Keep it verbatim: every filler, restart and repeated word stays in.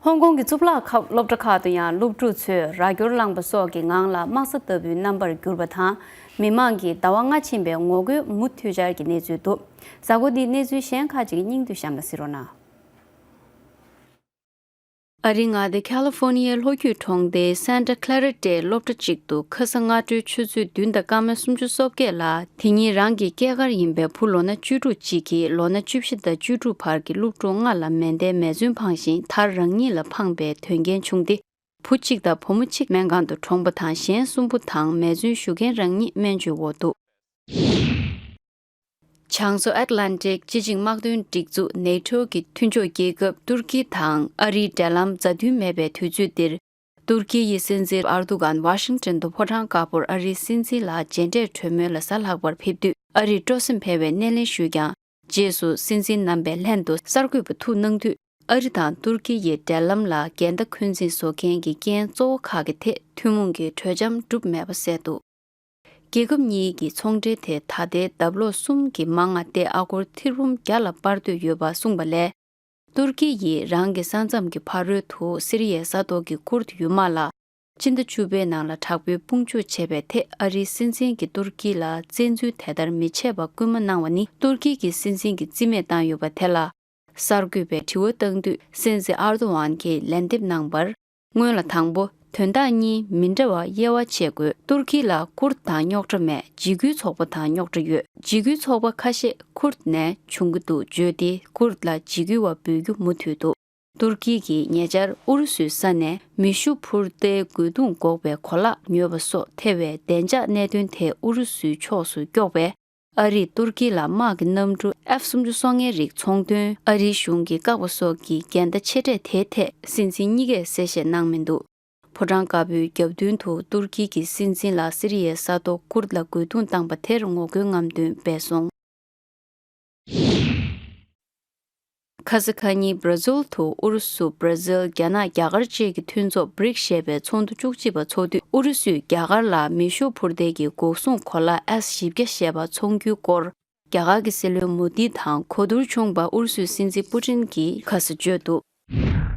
ཧོང་ཀོང་གི་གཙུག་ལག་ཁག་སློབ་གྲྭ་ཁག་ཏུ་ཡང་སློབ་ཕྲུག་ཚོས་ར་སྐྱོར་བསླངས་པ་སོགས་ཀྱི་ངང་ལ་དམག་ས་ལྟ་བུའི་རྣམ་པར་གྱུར་པ་དང་། མི་མང་གིས་ཟླ་བ་ལྔ་ཕྱིན་པའི་ངོ་རྒོལ་མུ་མཐུད་འཆར་གྱི་གནས་ཚུལ་འདུག། གཟའ་འཁོར་འདིའི་གནས་ཚུལ་གཞན་ཁག་ཅིག་སྙིང་བསྡུས་གཤམ་ལ་གཟིགས་རོགས་གནང་། ཨ་རིའི་མངའ་སྡེ་ཁ་ལི་ཧྥོ་ནི་ཡའི་ལྷོ་རྒྱུད་གྲོང་སྡེའི་Santa Clarita་སློབ་གྲྭ་གཅིག་ཏུ་ཁ་སང་སྔ་དྲོའི་ཆུ་ཚོད་བདུན་དང་སྐར་མ་སུམ་ཅུ་སོ་བརྒྱད་ལ། དེ་ཉིན་རང་གི་སྐྱེས་སྐར་ཡིན་པའི་བུ་ལོ་ན་བཅུ་དྲུག་གཅིག་གིས་ལོ་ན་བཅུ་བཞི་དང་བཅུ་དྲུག་བར་གྱི་སློབ་ཕྲུག་ལྔ་ལ་མེ་མདའི་མེ་མཚོན་འཕངས་ཤིང་མཐར་རང་ཉིད་ལ་འཕངས་པའི་དོན་རྐྱེན་བྱུང་སྟེ། བུ་གཅིག་དང་བུ་མོ་གཅིག་སྨན་ཁང་དུ་གྲོངས་པ་དང་། གཞན་གསུམ་པོ་དང་མེ་མཚོན་གཞུ་མཁན་རང་ཉིད་སྨན་བཅོས་འོག་འདུག། བྱང་མཚོ་ཨེཊ་ལན་ཊིག་སྤྱི་ཆིངས་དམག་དོན་སྒྲིག་འཛུགས་NATO་གི་མཐུན་ཕྱོགས་རྒྱལ་ཁབ་ཏུར་ཀི་དང་ཨ་རིའི་འབྲེལ་ལམ་མཛའ་མཐུན་མེད་པའི་དུས་ཚོད་འདིར། ཏུར་ཀི་ཡི་སྲིད་འཛིན་ཨར་དུ་གྷན་ཝ་ཤིང་ཏོན་དུ་ཕོ་བྲང་དཀར་པོར་ཨ་རིའི་སྲིད་འཛིན་ལ་མཇལ་འཕྲད་གྲོས་མོལ་ལ་གཟའ་ལྷག་པར་ཕེབས་དུས། ཨ་རིར་སྤྲོ་སེམས་འཕེལ་བའི་སྣེ་ལེན་ཞུས་ཀྱང་། རྗེས་སུ་སྲིད་འཛིན་རྣམ་པས་ལྷན་དུ་གསར་འགོད་པ་ཐུག་གནང་དུས། ཨ་རི་དང་ཏུར་ཀི་ཡི་འབྲེལ་ལམ་ལ་འགལ་ཟླ་འཁོན་འཛིན་བཟོ་མཁན་གྱི་རྐྱེན་གཙོ་བོ་ཁག་གི་ཐད་ཐུན་མོང་གི་གྲོས་འཆམ་གྲུབ་མེད་པ་གསལ་འདུག། རྒྱལ་ཁབ་གཉིས་ཀྱི་ཚོང་འབྲེལ་དེ་ད་ལྟའི་ལྡབ་ལོག་གསུམ་གྱི་མང་ང་སྟེ་ཨ་སྒོར་ཐེར་འབུམ་བརྒྱ་ལ་སྤར་འདོད་ཡོད་པ་གསུངས་པ་ལས། ཏུར་ཀི་ཡིས་རང་གི་ས་མཚམས་ཀྱི་ཕ་རོལ་དུ་སི་རི་ཡའི་ས་ཐོག་གི་ཀུར་ཡུལ་དམག་ལ་སྤྱི་ཟླ་བཅུ་པའི་ནང་ལ་དྲག་པོའི་དཔུང་འཇུག་བྱས་པའི་ཐད་ཨ་རིའི་སྲིད་འཛིན་གྱིས་ཏུར་ཀི་ལ་བཙན་འཛུལ་དེ་ལྟར་མི་བྱེད་པ་སྐུལ་མ་གནང་བ་ནི་ཏུར་ཀི་གི་སྲིད་འཛིན་གྱིས་རྩིས་མེད་བཏང་ཡོད་པ་དེ་ལ། གསར་འགོད་པས་དྲི་བ་བཏང་དུས། སྲིད་འཛིན་ཨར་དོ་ཝན་གྱིས་ལན་འདེབས་གནང་བར། སྔོན་ལ་དང་པོ་དོན་དག་གཉིས་མི་འདྲ་བ་དབྱེ་བ་ཕྱེ་དགོས། ཏུར་ཀི་ལ་ཀུར་དང་རྙོག་དྲ་མེད། འཇིགས་སྐུལ་ཚོགས་པ་དང་རྙོག་དྲ་ཡོད། འཇིགས་སྐུལ་ཚོགས་པ་ཁ་ཤས་ཀུར་ནས་བྱུང་གི་འདུག་བརྗོད་དེ། ཀུར་ལ་འཇིགས་སྐུལ་བ་འབོད་རྒྱུ་མུ་མཐུད་འདུག། ཏུར་ཀི་གིས་ཉེ་ཆར་ཨུ་རུ་སུའི་ས་ནས་མེ་ཤུགས་འཕུར་མདེལ་རྒོལ་རྡུང་འགོག་པའི་གོ་ལག་ཉོས་པ་སོགས་ཐེ་བའི་བདེ་འཇགས་གནད་དོན་དེ་ཨུ་རུ་སུའི་ཕྱོགས་སུ་དཀྱོགས་པས། ཨ་རིས་ཏུར་ཀི་ལ་དམག་གི་གནམ་གྲུ་ཨེཕ་སུམ་ཅུ་སོ་ལྔའི་རིགས་ཚོང་དོན་ཨ་རིའི་གཞུང་གིས་བཀག་པ་སོགས་ཀྱི་འགལ་ཟླ་ཆེ་གྲས་དེའི་ཐད་སྲིད་འཛིན་གཉིས་ཀས་གསལ་བཤད་གནང་མི་འདུག། ཕོ་བྲང་དཀར་པོའི་རྒྱབ་མདུན་དུ་ཏུར་ཀི་གི་སྲིད་འཛིན་ལ་སི་རི་ཡའི་ས་ཐོག་ཀུར་ལ་རྒོལ་རྡུང་བཏང་པ་དེར་ངོ་རྒོལ་རྔམ་སྟོན་སྤེལ་སོང་། ཁ་སང་ཁ་ཉིན་བྷར་ཛིལ་དུ་ཨུ་རུ་སུ། བྷར་ཛིལ། རྒྱ་ནག་རྒྱ་གར་བཅས་ཀྱི་མཐུན་ཚོགས་བྷི་རིག་ཞེས་པའི་ཚོགས་འདུ་བཅུ་གཅིག་པ་འཚོགས་དུས། ཨུ་རུ་སུས་རྒྱ་གར་ལ་མེ་ཤུགས་འཕུར་མདེལ་གྱི་འགོག་སྲུང་གོ་ལག་ཨེས་བཞི་བརྒྱ་ཞེས་པ་འཚོང་རྒྱུའི་སྐོར་རྒྱ་གར་གྱི་སྲིད་བློན་མོ་དི་དང་གོ་བསྡུར་བྱུང་བ་ཨུ་རུ་སུའི་སྲིད་འཛིན་པུ་ཏིན་གྱིས་ཁ་སང་བརྗོད་འདུག།